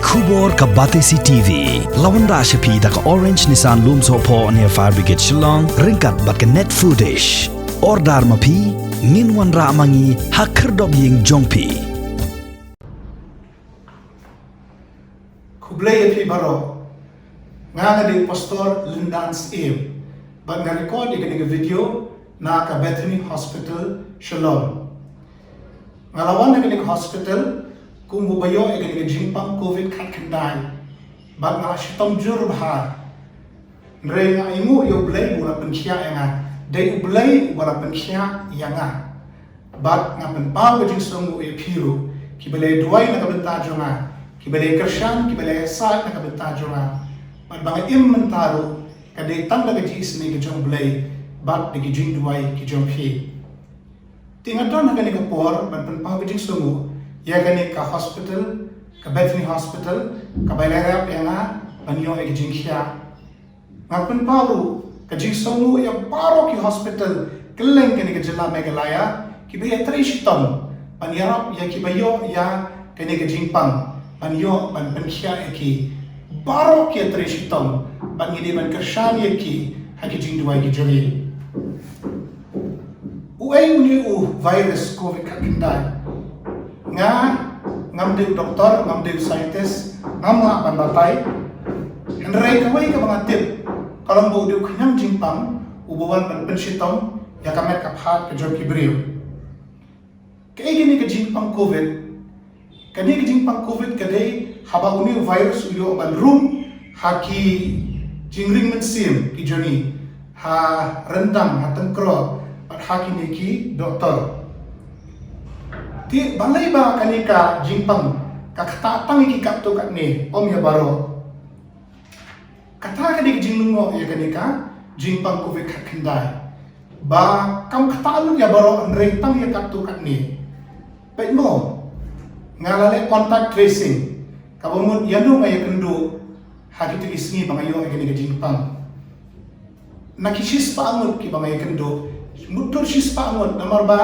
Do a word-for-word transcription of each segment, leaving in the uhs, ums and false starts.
Khubor ka Batesi T V. La wanrah sha phi da ka Orange Nissan Lumsohphoh near Fire Brigade Shillong, ryngkat bad ka Net Foodish. Order ma phi, ngin wanrah ma ngi ha khyrdop ïing jong phi. Khublei ïa phi baroh. Nga nga dei Pastor Lyndan Syiem. Bad nga record ïa kane ka video na ka Bethany Hospital, Shillong. Nga la wan ha kane ka hospital kum uba ïoh ïa kane ka jingpang covid khatkhyndai. Bad nga la shitom jur bha. Hynrei nga ainguh ïa U Blei ba u la pynkhiah ïa nga. Dei U Blei uba la pynkhiah ïa nga. Bad nga pynpaw ka jingsngewnguh ïa phi ruh, kiba la duwai na ka bynta jong nga, kiba la kyrshan, kiba la ïasaid na ka bynta jong nga. Bad ba nga im mynta ruh ka dei tang da ka jingisynei ka jong U Blei bad da ki jingduwai ki jong phi. Te nga don ha kane ka por ban pynpaw ka jingsngewnguh ïa kane ka hospital, ka Bethany Hospital, kaba la ïarap ïa nga ban ïoh ïa ka jingkhiah. Nga pynpaw ruh ka jingsngewnguh ïa baroh ki hospital kylleng kane ka jylla Meghalaya kiba ïatrei shitom ban ïarap ïa kiba ïoh ïa kane ka jingpang, ban ïoh ban pynkhiah ïa ki. Baroh ki ïatrei shitom bad ngi dei ban kyrshan ïa ki ha ki jingduwai ki jong ngi. Uei une u virus covid khatkhyndai? Nga ngam dei u doktor, ngam dei u scientist, ngam lah ban batai. Hynrei kawei kaba nga tip ka long ba u dei u khñiang jingpang uba wan ban pynshitom ïa ka met ka phad ka jong ki briew. Kaei kane ka jingpang covid? Kane ka jingpang covid ka dei haba une u virus u ïoh ban rung ha ki jingring mynsiem ki jong ngi, ha ryndang, ha tyngkro bad ha kine ki doktor. Te balei ba kane ka jingpang ka ktah tang ïa ki katto katne, ym ïa baroh? Kata ka dei ka jinglyngngoh ïa kane ka jingpang covid khatkhyndai, ba kam ktah lut ïa baroh hynrei tang ïa katto katne. Peit mo, nga la leh contact tracing, kaba mut ïano nga ïakynduh ha kito ki sngi ba nga ïoh ïa kane ka jingpang. Na ki shispah ngut kiba nga ïakynduh, mutdur shispah ngut, namar ba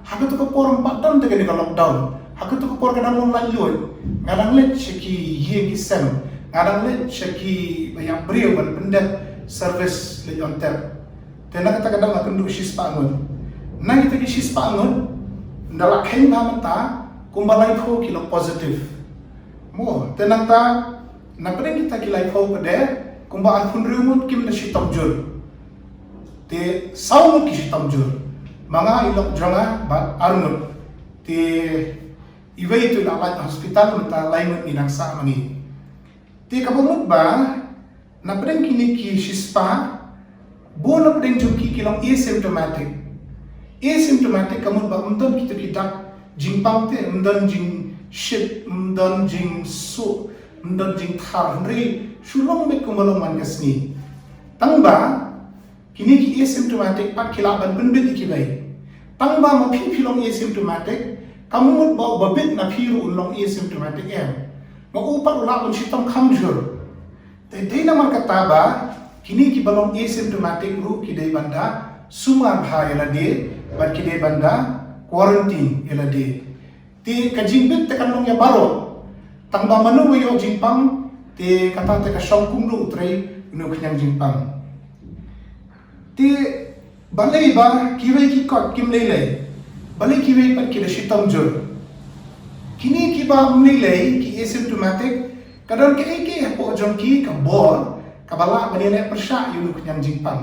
ha kato ka por ym pat don te kane ka lockdown, ha kato ka por ka dang long laitluid. Nga dang leit sha ki ïing ki sem, nga dang leit sha kiba ïap briew ban pyndep service leit on tap. Te na kata ka daw nga kynduh shispah ngut. Na kita ki shispah ngut, ynda la kheiñ bha mynta, kumba laiphew ki long positive. Mo, te nangta na pdeng kita ki laiphew pat de kumba arphew hynriew ngut kim da shitom jur. Te saw ngut ki shitom jur. Ma nga, i lok jong nga bad ar ngut. Te iwei tu i la lait hospital, mynta lai ngut ngi dang sah ma ngi. Te kaba mut ba na pdeng kine ki shispah, bun na pdeng jong ki ki long asymptomatic. Asymptomatic ka mut ba ym don kito ki dak jingpang te, ym don jingshit, ym don jingsuh, ym don jingthar, hynrei shu long beit kumba long man ka sngi. Tang ba kine ki asymptomatic pat ki lah ban pynbit ïa kiwei. Tang ba ma phi phi long asymptomatic, kam mut ba uba bit na phi ruh un long asymptomatic em. Ma u pat u lah ban shitom kham jur. Te dei namar kata ba kine kiba long asymptomatic ruh ki dei ban da sumar bha ïa lade, bad ki dei ban da quarantine ïa lade. Te ka jingbit te kan long ïa baroh. Tang ba mano ba ïoh jingpang, te kata te ka shong kumno u trei une u khñiang jingpang. Te balei ba kiwei ki kot kim lei lei, balei kiwei pat ki da shitom jur? Kine kiba ym lei lei, ki asymptomatic, ka don kaei kaei hapoh jong ki ka bor kaba lah ban ïaleh pyrshah ïa une u khñiang jingpang.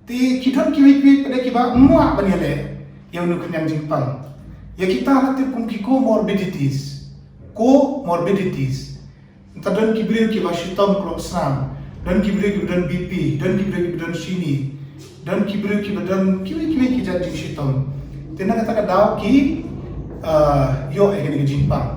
Te ki don kiwei kiwei pat de kiba ym lah ban ïaleh ïa une u khñiang jingpang. Ïa kita la tip kum ki comorbidities. Comorbidities. Nangta don ki briew kiba shitom klok snam, don ki briew kiba don B P, don ki briew kiba don shini, don ki briew kiba don kiwei kiwei ki jait jingshitom. Te na kata ka daw ki, ah, ïoh ïa kane ka jingpang.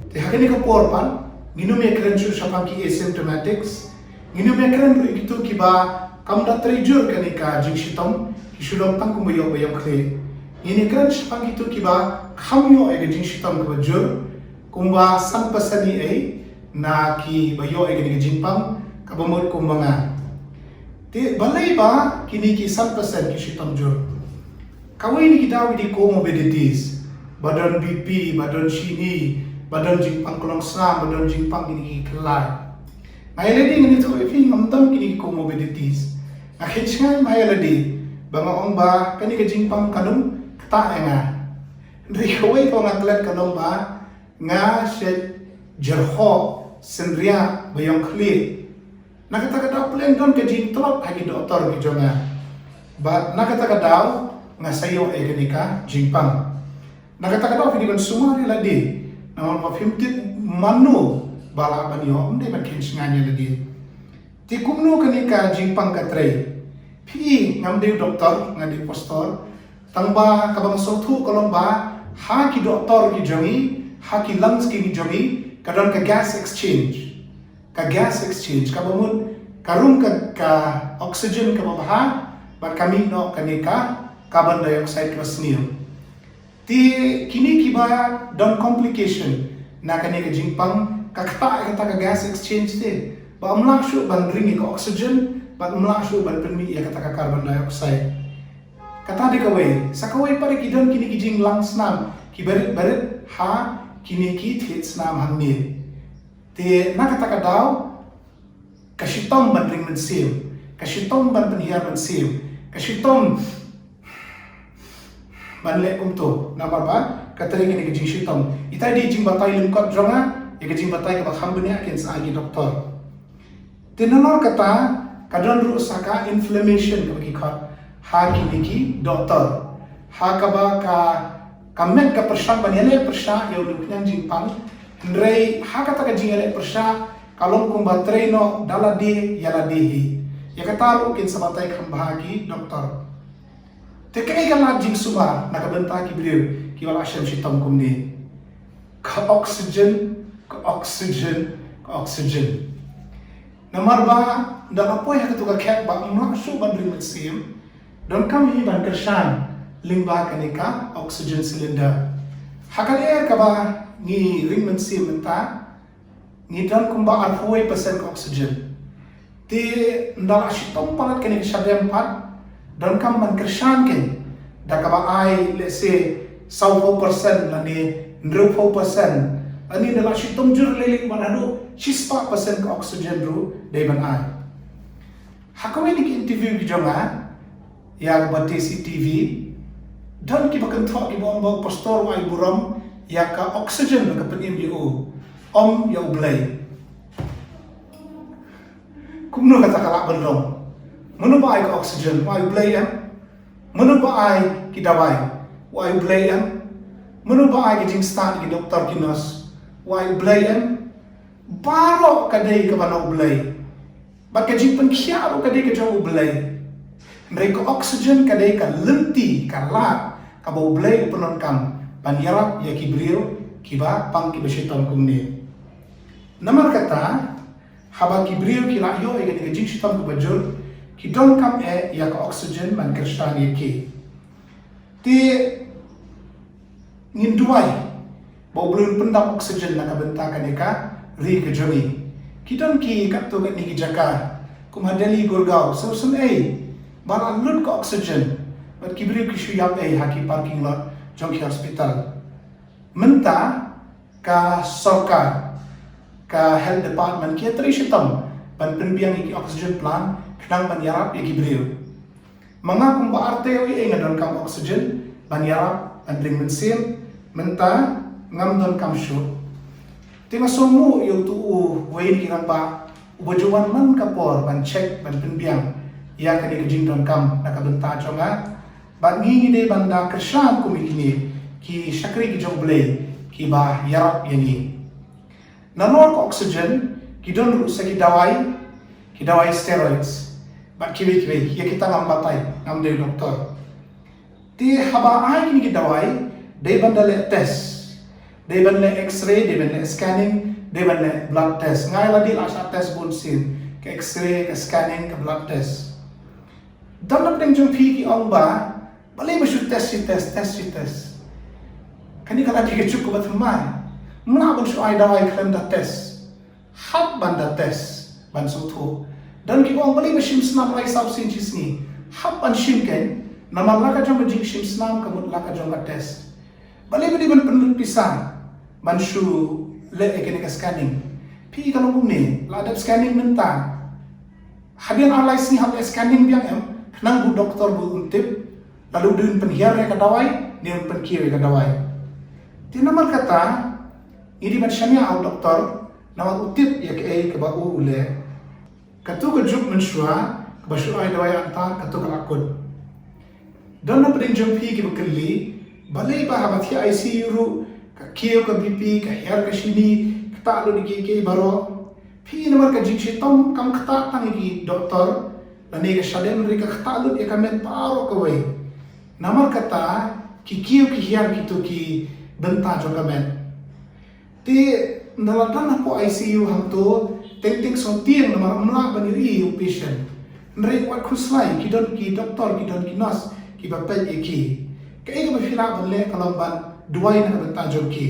Te ha kane ka por pat ngin ym ïakren shuh shaphang ki asymptomatics. Ngin ym ïakren ruh ïa kito kiba kam da trei jur kane ka jingshitom, ki shu long tang kumba ïoh ba ïoh khlieh. Ngin ïakren shaphang kito kiba kham ïoh ïa ka jingshitom kaba jur, kumba san percent ïa ei na kiba ïoh ïa kane ka jingpang kaba mut kumba nga. Te balei ba kine ki san percent ki shitom jur? Kawei na ki daw ki dei comorbidities, ba don B P, ba don shini, ba don jingpang klongsnam, ba don jingpang kine ki khyllai. Nga ïa lade ngan ïathuh ïa phi ngam don kine ki comorbidities. Nga khein sngewbha ïa lade ba nga ong ba kane ka jingpang kan ym ktah ïa nga. Hynrei kawei ka nga klet kan ong ba nga shet jyrhoh synriah ba ïong khlieh. Na kata ka daw pleng don ka jingtlot ha ki doktor ki jong nga. Bad na kata ka daw nga sa ïoh ïa kane ka jingpang. Na kata ka daw phi dei ban sumar ïa lade. Namar ba phim tip mano ba lah ban ïoh, ym dei ban khein sngewbha ïa lade. Te kumno kane ka jingpang ka trei? Phi, ngam dei u doktor, nga dei u pastor. Tang ba kaba nga sngewthuh ka long ba ha ki doktor ki jong ngi, ha ki lungs ki jong ngi, ka don ka gas exchange. Ka gas exchange, kaba mut ka rung ka, ka oxygen kaba bha, bad ka mih noh kane ka carbon dioxide kaba sniew. Te kine kiba don complication na kane ka jingpang, ka ktah ïa kata ka gas exchange te. Ba ym lah shuh ban ring ïa ka oxygen, bad ym lah shuh ban pynmih ïa kata ka carbon dioxide. Kata dei kawei, sa kawei pat ki don kine ki jinglang snam, ki barit barit ha kine ki thied snam hangne. Te na kata ka daw, ka shitom ban ring mynsiem, ka shitom ban pynhiar mynsiem, ka shitom ban leh kumto, namar ba ka trei kane ka jingshitom. Ita dei jingbatai lyngkot jong nga, ïa ka jingbatai kaba kham bniah kin sa ai ki doktor. Te nalor kata, ka don ruh sa ka inflammation kaba ki khot ha kine ki doktor. Ha kaba ka, ka met ka pyrshah ban ïaleh pyrshah ïa u nongpyniaid jingpang. Hynrei ha kata ka jingïaleh pyrshah ka long kumba trei noh da lade ïa lade hi. Ïa kata ruh kin sa batai kham bha ki doktor. Te kaei ka lad jingsumar na ka bynta ki briew kiba la shem shitom kumne? Ka oxygen, ka oxygen, ka oxygen. Namar ba da la poi ha katu ka khet ba ym lah shuh ban ring mynsiem, donkam hi ban kyrshan lyngba kane ka oxygen cylinder. Ha ka lyer kaba ngi ring mynsiem mynta, ngi don kumba arphew percent ka oxygen. Te ynda la shitom palat kane ka shadem pat, donkam ban kyrshan kein da kaba ai, let's say, sawphew percent lane hynriewphew percent. Lane ynda la shitom jur lei lei ban haduh shispah percent ka oxygen ruh dei ban ai. Ha kawei na ki interview ki jong nga ïa ka Batesi T V, don kiba kynthoh kiba ong ba u pastor u ai burom ïa ka oxygen ba ka pynim ïa u, ym ïa U Blei. Kumno kata ka lah ban long? Mano ba ai ka oxygen? U ai U Blei em? Mano ba ai ki dawai? U ai U Blei em? Mano ba ai ki jingstad, ki doktor, ki nurse? U ai U Blei em? Baroh ka dei kaba na U Blei. Bad ka jingpynkhiah ruh ka dei ka jong U Blei. Hynrei ka oxygen ka dei ka lynti, ka lad kaba U Blei u pyndonkam ban ïarap ïa ki briew kiba pang, kiba shitom kumne. Namar kata, haba ki briew ki la ïoh ïa kane ka jingshitom kaba jur, ki donkam eh ïa ka oxygen ban kyrshan ïa ki. Te ngin duwai ba U Blei un pyndap oxygen na ka bynta kane ka ri ka jong ngi. Ki don ki katto katne ki jaka kum ha Delhi, Gurgaon, sngewsynei ba la lut ka oxygen bad ki briew ki shu ïap ei ha ki parking lot jong ki hospital. Mynta ka sorkar, ka health department ki ïatrei shitom ban pynbiang ïa ki oxygen plant khnang ban ïarap ïa ki briew. Ma nga kumba artei ei ei nga donkam oxygen ban ïarap ban ring mynsiem, mynta ngam donkam shuh. Te nga sngewmut ïa uto uwei na ki rangbah uba ju wan man ka por ban check, ban pynbiang ïa kane ka jingdonkam na ka bynta jong nga. Bad ngi ngi dei ban da kyrshan kum ïa kine ki shakri ki jong U Blei kiba ïarap ïa ngi. Nalor ka oxygen ki don ruh sa ki dawai, ki dawai steroids bad kiwei kiwei, ïa kita ngam batai, ngam dei doktor. Te haba ai kine ki dawai dei ban da leh test, dei ban leh X-ray, dei ban leh scanning, dei ban leh blood test. Nga ïa lade la shah test bun sien, ka X-ray, ka scanning, ka blood test. Don na pdeng jong phi ki ong ba balei ba shu test shi test, test shi test. Kane ka la dei ka juk kaba thymmai. Ym lah ban shu ai dawai khlem da test. Hap ban da test ban sngewthuh. Don kiba ong balei ba shim snam lai saw sien shi sngi. Hap ban shim kein, namar la ka jong ka jingshim snam ka mut la ka jong ka test. Balei ba dei ban pynlut pisa? ban shu leh ïa kane ka scanning. Phi ka long kumne, la dep scanning mynta. Hadien ar lai sngi hap leh scanning biang em, khnang ba u doktor ba un tip, lada u dei un pynhiar ïa ka dawai, ne un pynkiew ïa ka dawai. Te namar kata, ngi dei ban shaniah ha u doktor, namar u tip ïa kaei kaba u u leh. Kato ka juk mynshuwa, kaba shu ai dawai anta, kato ka la kut. Don na pdeng jong phi kiba kylli, balei ba haba thiah I C U ruh, ka kiew ka B P, ka hiar ka shini, ka ktah lut ïa kiei kiei baroh. Phi namar ka jingshitom kam ktah tang ïa ki doktor, lane ka shadem, hynrei ka ktah lut ïa ka met baroh kawei. Namar kata, ki kiew ki hiar kito ki bynta jong ka met. Te ynda la don hapoh I C U hangto, teng teng sngewtieng namar ym lah ban ïohi ïa u patient. Hynrei wat khuslai, ki don ki doktor, ki don ki nurse, kiba peit ïa ki. Kaei kaba phi lah ban leh ka long ban duwai na ka bynta jong ki.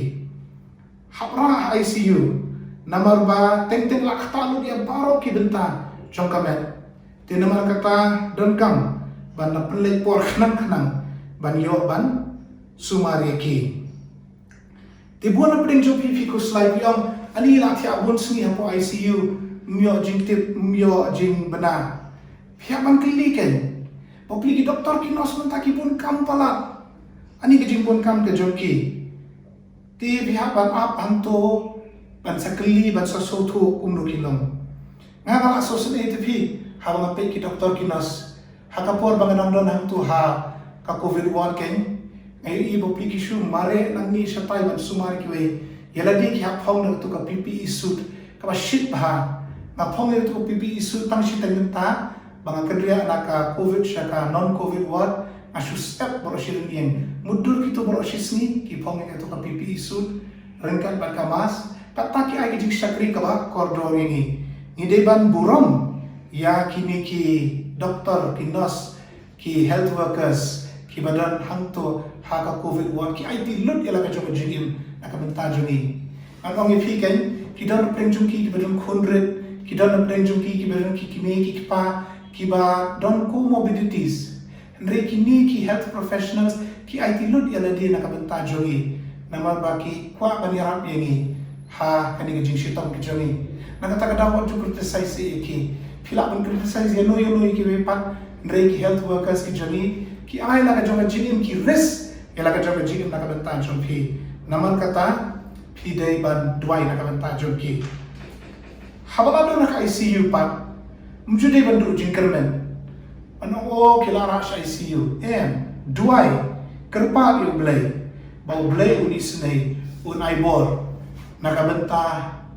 Hap rah ha I C U, namar ba teng teng la ktah lut ïa baroh ki bynta jong ka met. Te namar kata donkam ban da pynleit por khnang khnang ban ïoh ban sumar ïa ki. Te bun na pdeng jong phi phi khuslai phi ong, ani la thiah bun sngi hapoh I C U, ym ïoh jingtip, ym ïoh jingbna. Phi hap ban kylli kein. Bapli ki doktor ki nurse mynta ki bun kam palat. Ani ka jingbun kam ka jong ki. Te phi hap ban ap hangto, ban sa kylli, ban sa sngewthuh kumno ki long. Nga nga la sngewsynei te phi, haba nga peit ki doktor ki nurse. Ha ka por ba nga dang don hangto ha ka covid ward kein, nga ïohi bapli ki shu mareh nangne shatai ban sumar ïa kiwei. Ïa lade ki hap phong da kato ka P P E suit kaba shit bha. Nga phong ïa kato ka P P E suit tang shiteng mynta, ba nga kynriah na ka covid sha ka non covid ward, nga shu step baroh shi rynieng. Mutdur kito baroh shi sngi ki phong ïa kato ka P P E suit, ryngkat bad ka mask. Kata ki ai ka jingshakri kaba kordor ïa ngi. Ngi dei ban burom ïa kine ki doktor, ki nurse, ki health workers, kiba don hangto ha ka covid ward, ki aiti lut ïa la ka jong ka jingim na ka bynta jong ngi. Ngan ong ïa phi kein, ki don na pdeng jong ki kiba don khun rit, ki don na pdeng jong ki kiba don ki kmie ki kpa, kiba don comorbidities. Hynrei kine ki health professionals ki aiti lut ïa lade na ka bynta jong ngi. Namar ba ki kwah ban ïarap ïa ngi ha kane ka jingshitom ka jong ngi. Na kata ka daw wat ju criticize ïa ki. Phi lah ban criticize ïa no ïa no ïa kiwei pat, hynrei ki health workers ki jong ngi ki ai la ka jong ka jingim, ki risk ïa la ka jong ka jingim na ka bynta jong phi. Namar kata phi dei ban duwai na ka bynta jong ki. Haba la don ha ka I C U pat, ym ju dei ban duh jingkyrmen. Ban ong, o, ki la rah sha I C U. Em, duwai, kyrpad ïa U Blei, ba U Blei un isynei, un ai bor na ka bynta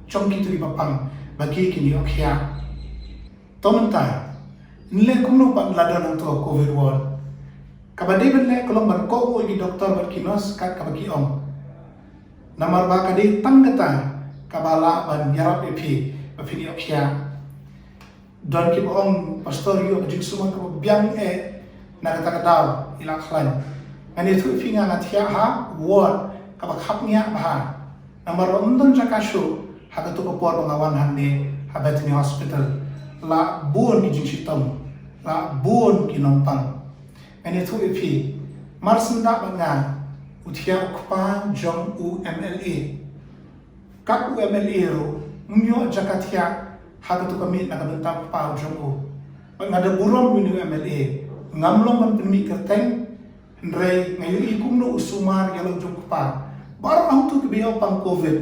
jong kito kiba pang, ba ki kin ïoh khiah. To mynta, nleh kumno pat la don hangto ha covid ward? Kaba dei ban leh ka long ban kohnguh ïa ki doktor bad ki nurse kat kaba ki ong. Namar ba ka dei tang kata kaba lah ban ïarap ïa phi ba phin ïoh khiah. Don kiba ong, pastor, ïoh ka jingsumar kaba biang eh na kata ka daw, i la khlaiñ. Ngan ïathuh ïa phi, nga nga thiah ha ward kaba khapngiah bha. Namar ba ym don jaka shuh ha kato ka por ba nga wan hangne ha Bethany Hospital. La bun ki jingshitom, la bun ki nongpang. Ngan ïathuh ïa phi, mar syndah bad nga, u thiah u kpa jong u M L A. Kat u M L A ruh ym ïoh jaka thiah ha kato ka miet na ka bynta u kpa jong u. Bad nga da burom ïa une u M L A. Ngam long ban pynmih kyrteng, hynrei nga ïohi kumno u sumar ïa la u jong u kpa. Baroh hangto kiba ïoh pang covid,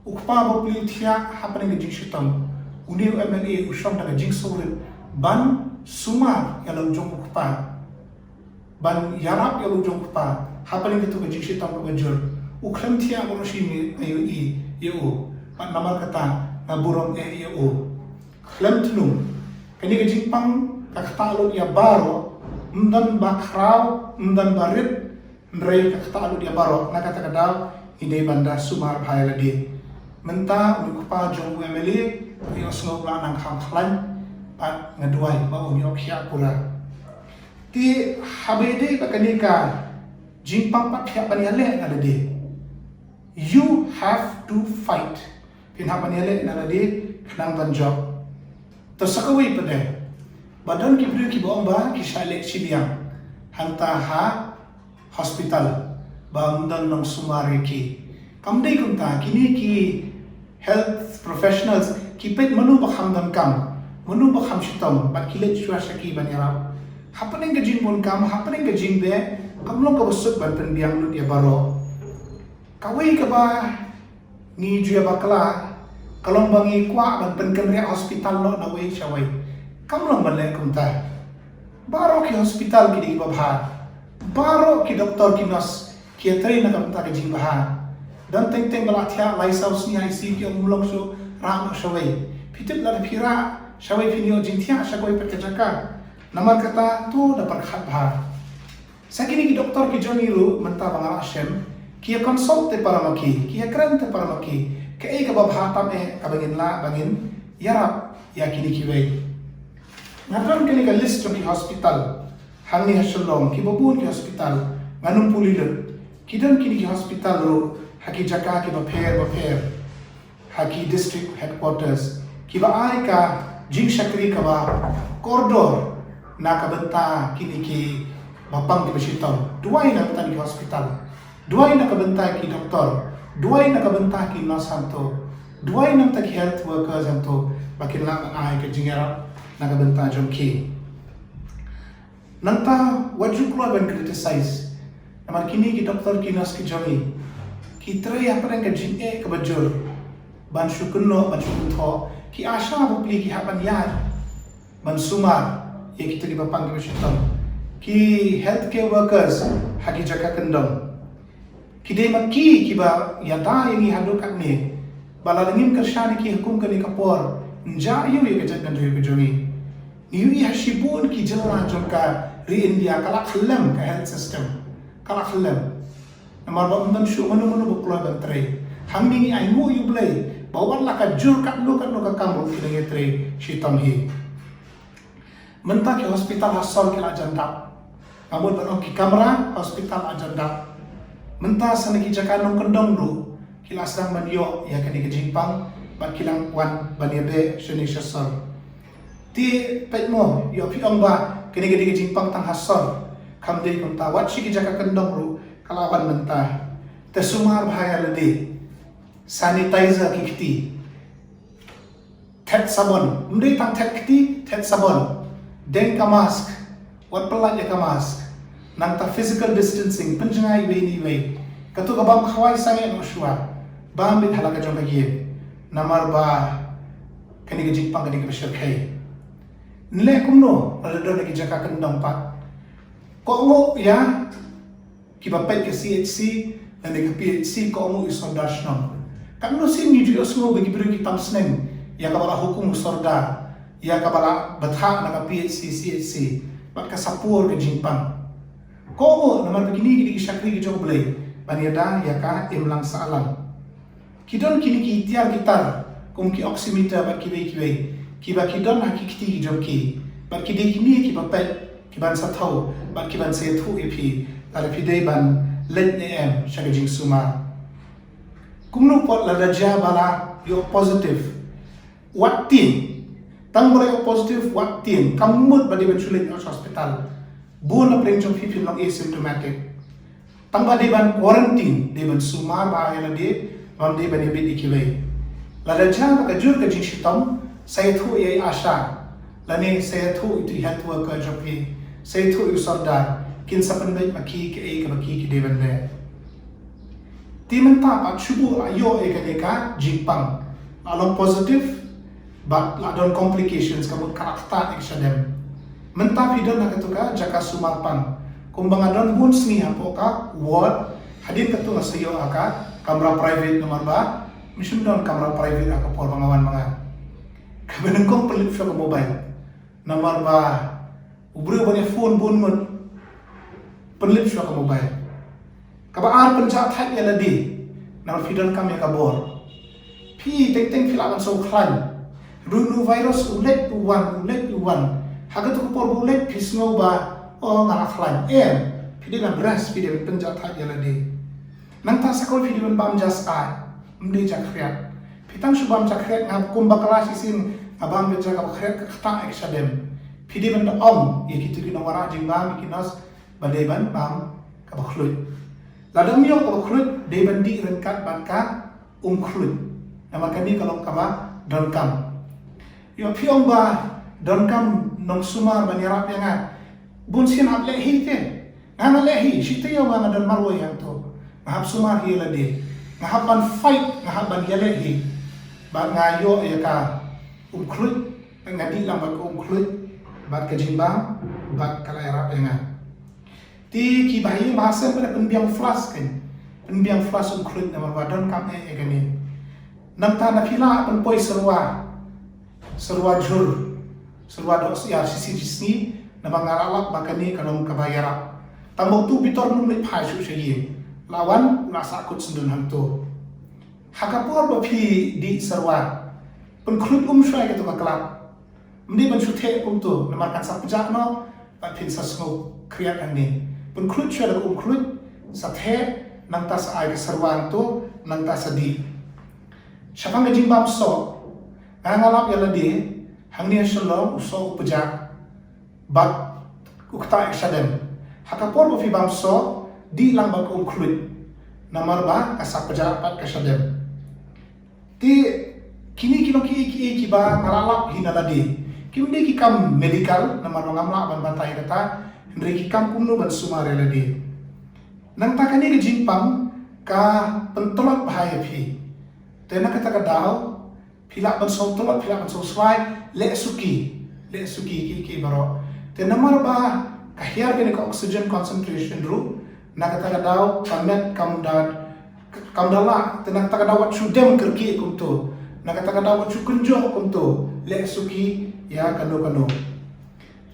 u kpa bapli u thiah hapdeng ka jingshitom. Une u M L A u shong da ka jingsngewrit ban sumar ïa la u jong u kpa, ban ïarap ïa la u jong u kpa hapdeng kato ka jingshitom kaba jur. U khlem thiah baroh shi miet, nga ïohi ïa u. Bad namar kata nga burom eh ïa u. Khlem thnum, kane ka jingpang ka ktah lut ïa baroh, ym don ba khraw, ym don ba rit, hynrei ka ktah lut ïa baroh. Na kata ka daw ngi dei ban da sumar bha ïa lade. Mynta une u kpa jong u M L A u ïohsngew u la nang kham khlaiñ, bad nga duwai ba un ïoh khiah pura. Te haba ïadei bad kane ka jingpang pat phi hap ban ïaleh na lade. You have to fight. Phin hap ban ïaleh na lade khnang ban jop. To sa kawei pat de, ba don ki briew kiba ong ba ki shah leh shiliang hangta ha hospital, ba ym don nongsumar ïa ki. Kam dei kumta, kine ki health professionals ki peit mano ba kham donkam, mano ba kham shitom, bad ki leit shuwa sha ki ban ïarap. Hapdeng ka jingbun kam, hapdeng ka jingbe, kam long kaba suk ban pynbiang lut ïa baroh. Kawei kaba ngi ju ïa bakla, ka long ba ngi kwah ban pynkynriah hospital noh na wei sha wei. Kam long ban leh kumta. Baroh ki hospital ki dei kiba bha. Baroh ki doktor ki nurse ki ïatrei na ka bynta ka jingbha. Don teng teng ba la thiah lai saw sngi ha I C U ki ong ym long shuh, rah noh sha wei. Phi tip lada phi rah sha wei phin ïoh jingthiah sha kawei pat ka jaka. Namar kata to da pyrkhat bha. Sa kine ki doktor ki jong ngi ruh mynta ba nga la shem, ki ïa consult te para ma ki, ki ïa kren te para ma ki, kaei kaba bha tam eh kaba ngin lah ba ngin ïarap ïa kine kiwei. Nga don kane ka list jong ki hospital hangne ha Shillong, kiba bun ki hospital, ngan ym pule lut. Ki don kine ki hospital ruh ha ki jaka kiba pher bapher, ha ki district headquarters, kiba ai ka jingshakri kaba kordor na ka bynta kine kiba pang kiba shitom. Duwai na ka bynta ki hospital, duwai na ka bynta ki doktor, duwai na ka bynta ki nurse hangto, duwai na ka bynta ki health workers hangto, ba kin lah ban ai ka jingïarap na ka bynta jong ki. Nangta wat ju kloi ban criticize. Namar kine ki doktor ki nurse ki jong ngi ki trei hapdeng ka jingeh kaba jur ban shu kynnoh, ban shu kynthoh. Ki ASHA bapli ki hap ban ïaid ban sumar ïa kito kiba pang kiba shitom. Ki healthcare workers ha ki jaka kyndong. Ki dei ma ki kiba ïada ïa ngi haduh katne. Ba lada ngim kyrshan ïa ki ha kum kane ka por, ynja ïoh ïa ka jaitbynriew ka jong ngi. Ngi ïohi ha shibun ki jylla jong ka ri India ka la khyllem ka health system. Ka la khyllem. Namar ba ym don shuh mano mano ba kloi ban trei. Hangne ngi ainguh ïa U Blei ba wat la ka jur katno katno ka kam ruh ki dang ïatrei shitom hi. Mynta ki hospital ha sor ki la jan dap. Nga mut ban ong ki kamra hospital la jan dap. Mynta sa na ki jaka nongkyndong ruh ki la sdang ban ïoh ïa kane ka jingpang bad ki la wan ban ïabeh shane sha sor. Te peit mo, ïoh phi ong ba kane ka dei ka jingpang tang ha sor. Kam dei kumta, wat shi ki jaka kyndong ruh ka la wan mynta. Te sumar bha ïa lade. Sanitizer ki kti. Thet sabon, ym dei tang thet kti, thet sabon. Deng ka mask, wat pyllait ïa ka mask. Nangta physical distancing, pynjngai iwei na iwei. Kato ka bam khawai sangeh noh shuwa. Bam beit ha la ka jong ka ïing. Namar ba kane ka jingpang ka dei kaba shyrkhei. Nleh kumno lada don ha ki jaka kyndong pat? Kohnguh ïa kiba peit ka C H C lane ka P H C, kohnguh ïa u sordar shnong. Katno sien ngi ju ïohsngew ba ki briew ki tam sneng ïa kaba la hukum u sordar, ïa kaba la bthah na ka P H C, C H C, bad ka sa pur ka jingpang. Kohnguh namar ba kine ki dei ki shakri ki jong U Blei ban ïada ïa ka imlang sahlang. Ki don kine ki tiar ki tar kum ki oximeter bad kiwei kiwei, kiba ki don ha ki kti ki jong ki. Bad ki dei kine kiba peit, kiban sa thew bad kiban sa ïathuh ïa phi lada phi dei ban leit ne em sha ka jingsumar. Kumno pat lada jia ba la ïoh positive? Wat tieng. Tang ba la ïoh positive, wat tieng. Kam mut ba dei ban shu leit noh sha hospital. Bun na pdeng jong phi phin long asymptomatic. Tang ba dei ban quarantine, dei ban sumar bha ïa lade, bym dei ban ïabit ïa kiwei. Lada jia ba ka jur ka jingshitom, sa ïathuh ïa i ASHA lane sa ïathuh ïa i health worker jong phi, sa ïathuh ïa u sordar, kin sa pynbeit ma ki kaei kaba ki ki dei ban leh. Te mynta pat shu buh la ïoh ïa kane ka jingpang, la long positive, bad la don complications, ka mut ka la ktah ïa ka shadem. Mynta phi don ha kato ka jaka sumar pang. Kumba nga don bun sngi hapoh ka ward, hadien kato nga sa ïoh ha ka kamra private namar ba ym shym don kamra private ha ka por ba nga wan ma nga. Kaba nyngkong pynlip shuwa ka mobile. Namar ba u briew ban ïa phone bun ngut, pynlip shuwa ka mobile. Kaba ar, pynjah thait ïa lade. Namar phi donkam ïa ka bor. Phi teng teng phi lah ban sngew khlaiñ. Rhinovirus u leit u wan, u leit u wan. Ha kato ka por ba u leit phi sngew ba, oh, nga la khlaiñ. Em, phi dei ban rest, phi dei ban pynjah thait ïa lade. Nangta sa kawei phi dei ban bam ja stai, ym dei ja khriat. Phi tang shu bam ja khriat, nga kum bakla shisien, nga bam beit ja kaba khriat ka ktah ïa ka shadem. Phi dei ban da ong ïa kito ki nongwanrah jingbam, ïa ki nurse, ba dei ban bam kaba khluit. Lada ym ïoh kaba khluit, dei ban dih ryngkat bad ka um khluit. Namar kane ka long kaba donkam. Ïoh phi ong ba donkam nongsumar ban ïarap ïa nga. Bun sien hap leh hi te. Nga nga leh hi, shi taïew nga nga don marwei hangto. Nga hap sumar hi lade. Nga hap ban fight, nga hap ban ïaleh hi. Bad nga ïoh ïa ka um khluit, nga dih lang bad ka um khluit, bad ka jingbam, bad ka la ïarap ïa nga. Te ki bahaïing bahasem pat pynbiang flash kein. Pynbiang flash um khluit namar ba donkam eh ïa kane. Nangta na phi lah pynpoi syrwa, syrwa jhur, syrwa dohsyiar shi sngi, namar nga la lap ba kane ka long kaba ïarap. Tang ba uto u bitor um leit phai shuh sha ïing. La wan, la sahkut syndon hangto. Ha ka por ba phi dih syrwa, pynkhluit um shuwa ïa kato ka klap. Ym dei ban shu theh kumto, namar kan sa pjah noh, bad phin sa sngew khriat hangne. Pynkhluit shuwa da ka um khluit, sa theh, nangta sa ai ka syrwa hangto, nangta sa dih. Shaphang ka jingbam soh, nga nga lap ïa lade, hangne ha Shillong, u soh u pjah, bad u ktah ïa ka shadem. Ha ka por ba phi bam soh, dih lang bad ka um khluit. Namar ba ka sa pjah pat ka shadem. Te kine ki long kiei kiei kiba nga la lap hi na lade. Kim dei ki kam medical, namar ba ngam lah ban batai kata, hynrei ki kam kumno ban sumar ïa lade. Nangta kane ka jingpang ka pyntlot bha ïa phi. Te na kata ka daw, phi lah ban sngewtlot, phi lah ban sngewswai, leh suki, leh suki kiei kiei baroh. Te namar ba ka hiar kane ka oxygen concentration ruh, na kata ka daw ka met kam da, kam da lah, te na kata ka daw wat shu dem kyrkieh kumto. Na kata ka daw wat shu kynjoh kumto, leh suki ïa kano kano.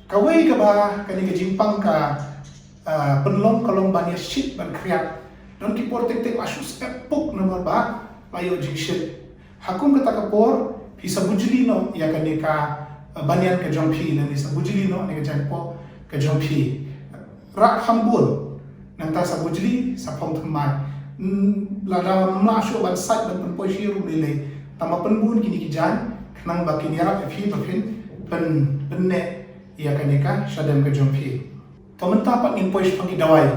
Kawei kaba kane ka jingpang ka, ah, pynlong ka long ban ïashit ban khriat. Don ki por teng teng la shu step puk namar ba la ïoh jingshit. Ha kum kata ka por, phi sa bujli noh ïa kane ka, ah, banïan ka jong phi, lane sa bujli noh ïa ka jingpok ka jong phi. Rah kham bun, nangta sa bujli, sa phong thymmai. Hmm, lada ym lah shuh ban sait ban pynpoi sha ïing ruh ym lei lei. Tang ba pynbun kine ki jaiñ, khnang ba kin ïarap ïa phi ba phin pyn, pynneh ïa kane ka shadem ka jong phi. To mynta pat ngin poi shaphang ki dawai.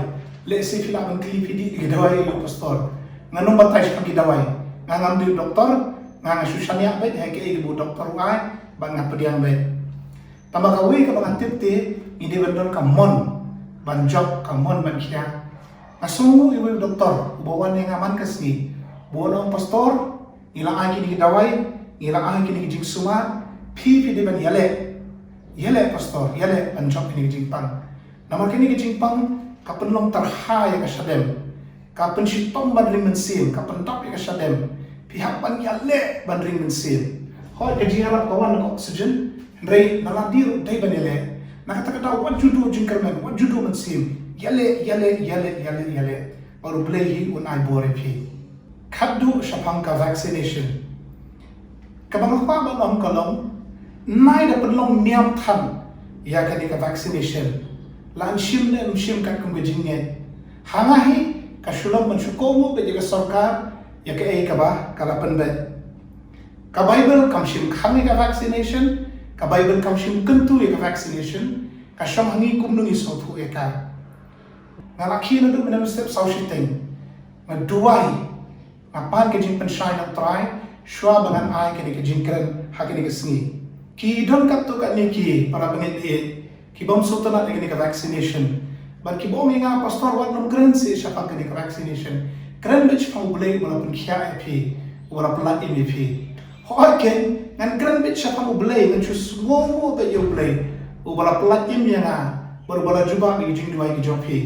Lehse phi lah ban kylli phi dih ki dawai ïa u pastor. Ngan ym batai shaphang ki dawai. Nga ngam dei u doktor, nga nga shu shaniah beit ha kaei kaba u doktor u ai, bad nga pdiang beit. Tang ba kawei kaba nga tip te, ngi dei ban don ka mon ban jop, ka mon ban khia. Nga sngewnguh ïa uwei u doktor uba wan ïa nga man ka sngi, uba wan ong, pastor, ngi la ai kine ki dawai, ngi la ai kine ki jingsumar, phi phi dei ban ïaleh. Ïaleh pastor, ïaleh ban jop kine ki jingpang. Namar kine ki jingpang ka pynlong tyrha ïa ka shadem, ka pynshitom ban ring mynsiem, ka pyndap ïa ka shadem. Phi hap ban ïaleh ban ring mynsiem. Hooid, ka jingïarap ka wan na ka oxygen, hynrei na lade ruh dei ban ïaleh. Na kata ka daw wat ju duh jingkyrmen, wat ju duh mynsiem. Ïaleh, ïaleh, ïaleh, ïaleh, ïaleh. Bad U Blei hi un ai bor ïa phi. Khatduh shaphang ka vaccination. Kaba nga kwah ban ong ka long, nai da pynlong niam than ïa kane ka vaccination. La yn shim ne ym shim katkum ka jingngeit. Ha nga hi ka shu long ban shu kohnguh beit ïa ka sorkar ïa kaei kaba ka la pynbeit. Ka Baibl kam shim khang ïa ka vaccination, ka Baibl kam shim kyntu ïa ka vaccination, ka shong ha ngi kumno ngi sngewthuh ïa ka. Nga la khie naduh mynne mynstep saw shiteng. Nga duwai, nga pan ka jingpynshai na U Trai shuwa ba ngan ai kane ka jingkren ha kane ka sngi. Ki don katto katne ki para bangeit kiba ym sngewtynnat ïa kane ka vaccination. Bad kiba ong ïa nga, pastor, wat nym kren seh shaphang kane ka vaccination. Kren beit shaphang U Blei uba la pynkhiah ïa phi, uba la pyllait im ïa phi. Hooid keiñ, ngan kren beit shaphang U Blei, ngan shu sngewnguh beit ïa U Blei uba la pyllait im ïa nga bad uba la jubab ïa ki jingduwai ki jong phi.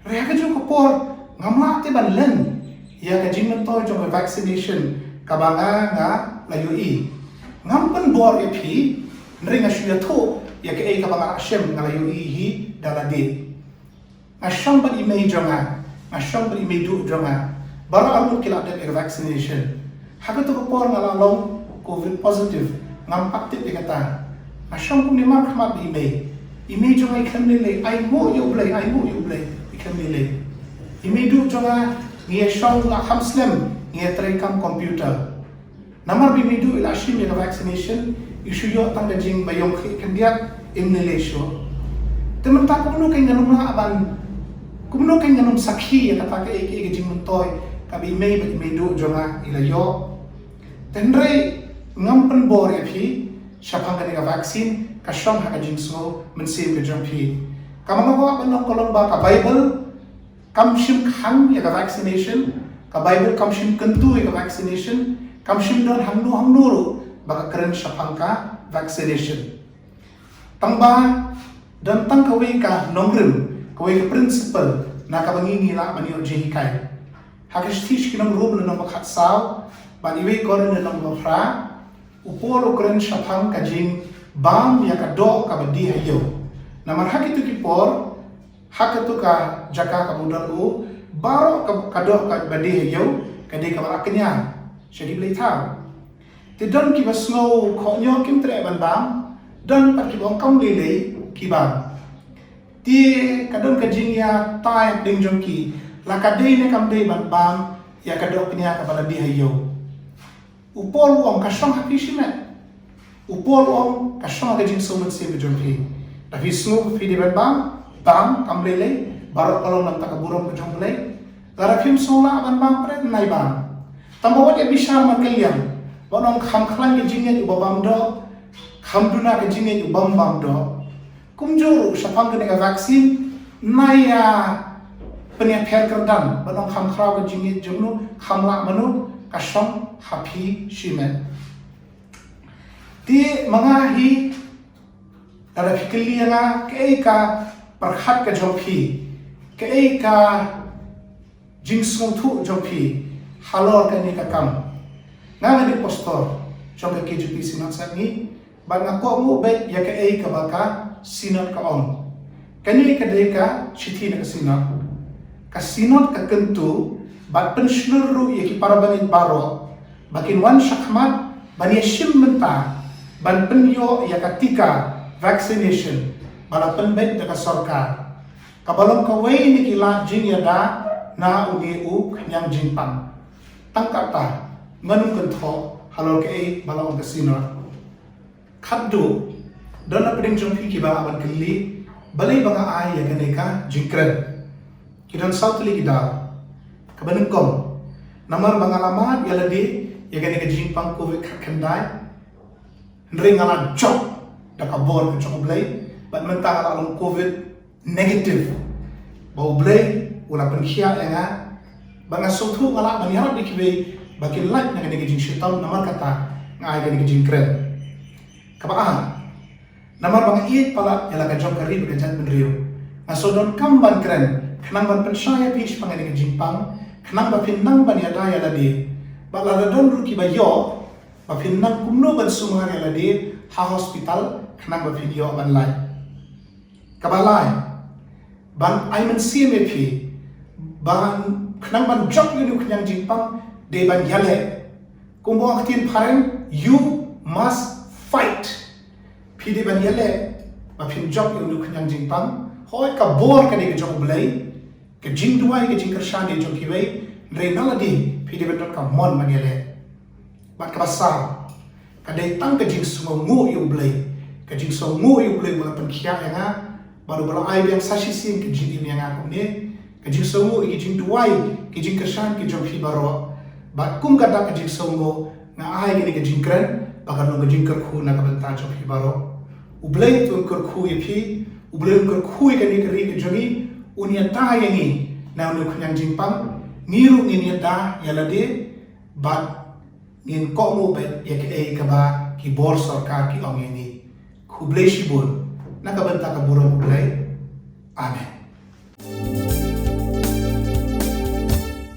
Hynrei ha kajuh ka por ngam lah te ban len ïa ka jingmyntoi jong ka vaccination kaba nga nga la ïohi. Ngam pynbor ïa phi, hynrei nga shu ïathuh ïa kaei kaba nga la shem, nga la ïohi hi da lade. Nga shong bad i mei jong nga, nga shong bad i mei duh jong nga. Baroh arngut ki la dep ïa ka vaccination. Ha kato ka por nga la long covid positive, ngam pat tip ïa kata. Nga shong kumne markhmat bad i mei. I mei jong nga i khlem lei lei, ainguh ïa U Blei, ainguh ïa U Blei, i khlem lei lei. I mei duh jong nga, ngi ïa shong la kham slem, ngi ïa treikam computer. Namar ba i mei duh i la shim ïa ka vaccination, i shu ïoh tang ka jingbaïong khlieh khyndiat, im lei lei shuh. Te mynta kumno kein ngan ym lah ban Kumno kan ngam sakhi ïa kata kaei kaei ka jingmyntoi kaba i mei bad i mei duh jong nga i la ïoh. Hynrei ngam pynbor ïa phi shaphang kane ka vaccine, ka shong ha ka jingsngew mynsiem ka jong phi. Kaba nga kwah ban ong ka long ba ka Bible kam shim khang ïa ka vaccination, ka Bible kam shim kyntu ïa ka vaccination, kam shim don hangno hangno ruh ba ka kren shaphang ka vaccination. Tang ba don tang kawei ka nongrim, kawei ka principle na kaba ngi ngi lah ban ïoh jinghikai. Ha ka shithi sha ki nong Rom lynnong ba khatsaw bad iwei Korinth lynnong ba phra, u Paul u kren shaphang ka jingbam ïa ka doh kaba die ha ïew. Namar ha kito ki por, ha kato ka jaka kaba u don u, baroh ka, ka doh kaba die ha ïew ka dei kaba la kñia sha ki blei thaw. Te don kiba sngew khohñioh kim treh ban bam, don pat kiba ong kam lei lei ki bam. Te ka don ka jingïatai hapdeng jong ki, la ka dei ne kam dei ban bam ïa ka doh kñia kaba la die ha ïew. U Paul u ong ka shong ha phi shimet. U Paul u ong ka shong ha ka jingsngew mynsiem ka jong phi. Da phi sngew phi dei ban bam, bam kam lei lei, baroh ka long na ka bynta ka burom ka jong U Blei. Lada phim sngew lah ban bam, pynban nai bam. Tang ba wat ïa bishar markylliang, wat ong kham khlaiñ ka jingngeit uba bam doh, kham duna ka jingngeit u bym bam doh. Kumjuh ruh shaphang kane ka vaccine, nai ïa pynïapher kyrdan, wat ong kham khraw ka jingngeit jong no, kham lah mano, ka shong ha phi shimet. Te ma nga hi, lada phi kylli ïa nga kaei ka pyrkhat ka jong phi, kaei ka jingsngewthuh jong phi halor kane ka kam. Nga nga dei pastor jong ka K J P Synod Sepngi, bad nga kohnguh beit ïa kaei kaba ka Synod ka ong. Kane ka dei ka shithi na ka Synod. Ka Synod ka kyntu bad pynshlur ruh ïa ki para bangeit baroh ba kin wan shakhmat ban ïashim bynta ban pynïoh ïa ka tika, vaccination, ba la pynbeit da ka sorkar, kaba long kawei na ki lad jingïada na une u khñiang jingpang. Tang kata, ngan ym kynthoh halor kaei ba la ong ka Synod. Khatduh, don na pdeng jong phi kiba lah ban kylli balei ba nga ai ïa kane ka jingkren. Ki don saw tylli ki daw. Kaba nyngkong, namar ba nga la mad ïa lade ïa kane ka jingpang Covid khatkhyndai, hynrei nga la jop da ka bor ka jong U Blei bad mynta nga la long Covid negative. Ba U Blei u la pynkhiah ïa nga, ba nga sngewthuh nga lah ban ïarap ïa kiwei ba kin lait na kane ka jingshitom, namar kata nga ai kane ka jingkren. Kaba ar, namar ba nga ïeit palat ïa la ka jong ka ri bad ka jaitbynriew, nga sngewdonkam ban kren khnang ban pynshai ïa phi shaphang kane ka jingpang, khnang ba phin nang ban ïada ïa lade, bad lada don ruh kiba ïoh, ba phin nang kumno ban sumar ïa lade ha hospital khnang ba phin ïoh ban lait. Kaba lai, ban ai mynsiem ïa phi, ban khnang ban jop ïa une u khñiang jingpang, dei ban ïaleh. Kumba ong ka ktien phareng, you must fight. Phi dei ban ïaleh ba phin jop ïa une u khñiang jingpang. Hooid, ka bor ka dei ka jong U Blei, ka jingduwai ka jingkyrshan dei jong kiwei, hynrei na lade phi dei ban don ka mon ban ïaleh. Bad kaba saw, ka dei tang ka jingsngewnguh ïa U Blei. Ka jingsngewnguh ïa U Blei ba la pynkhiah ïa nga, bad uba la ai biang sa shisien ka jingim ïa nga kumne. Ka jingsngewnguh ïa ki jingduwai, ki jingkyrshan ki jong phi baroh. Bad kum ka dak ka jingsngewnguh, nga ai kane ka jingkren ba kan long ka jingkyrkhu na ka bynta jong phi baroh. U Blei to un kyrkhu ïa phi, U Blei un kyrkhu ïa kane ka ri ka jong ngi, un ïada ïa ngi na une u khñiang jingpang. Ngi ruh ngin ïada ïa lade, bad ngin kohnguh beit ïa kaei kaba ki bor sorkar ki ong ïa ngi. Khublei shibun na ka bynta ka burom U Blei. Amen.